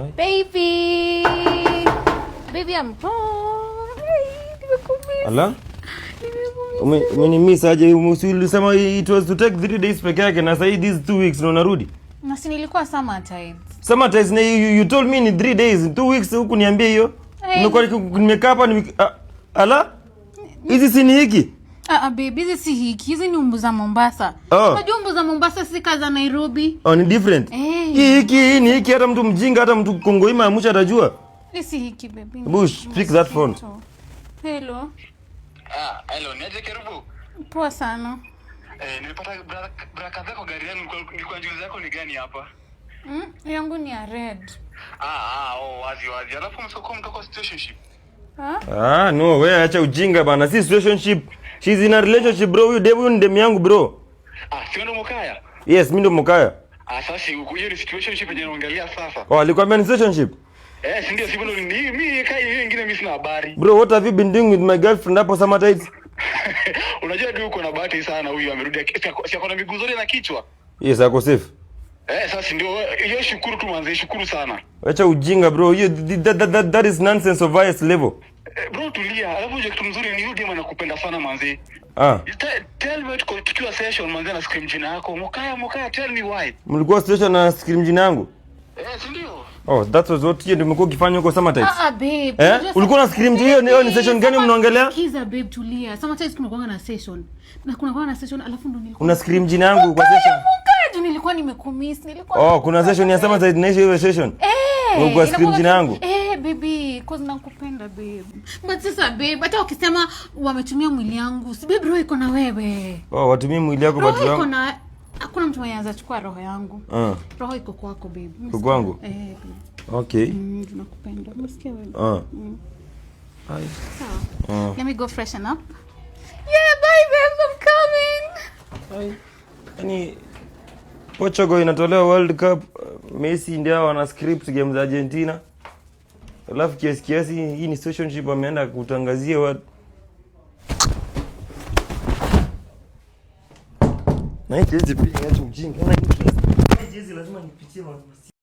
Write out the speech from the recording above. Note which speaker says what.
Speaker 1: Baby. Baby, I'm home. Hey, nimekumiss.
Speaker 2: Ala?
Speaker 1: Nimekumiss.
Speaker 2: Umenimiss aje? Ulisema it was to take 3 days peke yake na sasa these 2 weeks na unarudi.
Speaker 1: Na si nilikuwa summertime.
Speaker 2: Summertime na you told me ni 3 days, 2 weeks huku niambie hiyo.
Speaker 1: Hey.
Speaker 2: Nimekuwa nimekaa hapa ala? Hizi si ni hiki?
Speaker 1: Ah, ah, baby, hizi si hiki. Hizi ni umbu za Mombasa.
Speaker 2: Oh.
Speaker 1: Unajua umbu za Mombasa si kaza Nairobi.
Speaker 2: Oh, ni different.
Speaker 1: Eh.
Speaker 2: Hii hiki hii ni hiki, hata mtu mjinga, hata mtu kongoima ya mwisho atajua.
Speaker 1: Hii si hiki, baby.
Speaker 2: Bush, pick that phone.
Speaker 1: Hello.
Speaker 3: Ah, hello, niaje Kerubo?
Speaker 1: Poa sana.
Speaker 3: Eh, nilipata braka zako gari yangu, nilikuwa njuzi yako ni gani hapa?
Speaker 1: Yangu ni ya red.
Speaker 3: Ah, ah, oh, wazi wazi. Alafu msoko mtoko situationship.
Speaker 1: Ah?
Speaker 2: Ah, no, wewe acha ujinga bana. Si situationship. She's in a relationship, bro. Huyu demu ni demu yangu, bro.
Speaker 3: Ah, si ndo Mokaya?
Speaker 2: Yes, mimi ndo Mokaya.
Speaker 3: Ah, sasa hiyo ni situationship yenye naongelea sasa.
Speaker 2: Oh, alikwambia ni situationship?
Speaker 3: Eh, si ndio, si ndo ni mimi kai hiyo nyingine mimi sina habari.
Speaker 2: Bro, what have you been doing with my girlfriend hapo summertime?
Speaker 3: Unajua tu uko na bahati sana, huyu amerudi, si ako na miguu zote na kichwa.
Speaker 2: Yes, ako safe.
Speaker 3: Eh, sasa ndio hiyo, shukuru tu manze, shukuru sana.
Speaker 2: Acha ujinga, bro. Hiyo that is nonsense of highest level.
Speaker 3: Eh, bro tulia. Alafu unajua kitu mzuri ni huyu dem anakupenda sana manze.
Speaker 2: Ah,
Speaker 3: Tell me, tukiwa session manze na scream jina yako. Mokaya, Mokaya, tell me why.
Speaker 2: Mlikuwa station na scream jina yangu?
Speaker 3: Eh, si ndio?
Speaker 2: Oh, that was what hiyo ndio umekuwa ukifanya huko summertime.
Speaker 1: Ah, ah, babe.
Speaker 2: Eh?
Speaker 1: Unajua
Speaker 2: Ulikuwa na scream hiyo ni session gani mnaongelea?
Speaker 1: Kiza, babe, tulia. Sometimes kuna na session. Na kuna na session alafu ndo nilikuwa
Speaker 2: Una scream jina yangu kwa session?
Speaker 1: Mokaya, juu nilikuwa nimekumiss. Nilikuwa
Speaker 2: Oh, kuna session ya summertime inaisha hiyo session.
Speaker 1: Eh,
Speaker 2: Ulikuwa scream jina yangu?
Speaker 1: Eh, baby, cause nakupenda, babe. But sasa babe, hata ukisema wametumia mwili yangu, si babe roho iko na wewe.
Speaker 2: Oh, watumie mwili yako
Speaker 1: Roho
Speaker 2: watu
Speaker 1: iko
Speaker 2: wangu.
Speaker 1: na, hakuna mtu mwenye anaweza chukua roho yangu.
Speaker 2: Ah,
Speaker 1: Roho iko kwako, babe.
Speaker 2: Iko kwangu?
Speaker 1: Eh, babe.
Speaker 2: Okay.
Speaker 1: Tunakupenda. Umesikia wewe?
Speaker 2: Ah. Ai.
Speaker 1: Sawa.
Speaker 2: Ah.
Speaker 1: Let me go freshen up. Yeah, bye babes, I'm coming.
Speaker 2: Ai. Yaani Portugal inatolewa World Cup, Messi ndio wana script game za Argentina. Alafu kiasi kiasi hii ni situationship ameenda kutangazia watu. Na hii jezi pia acha ujinga. Na hii jezi lazima nipitie.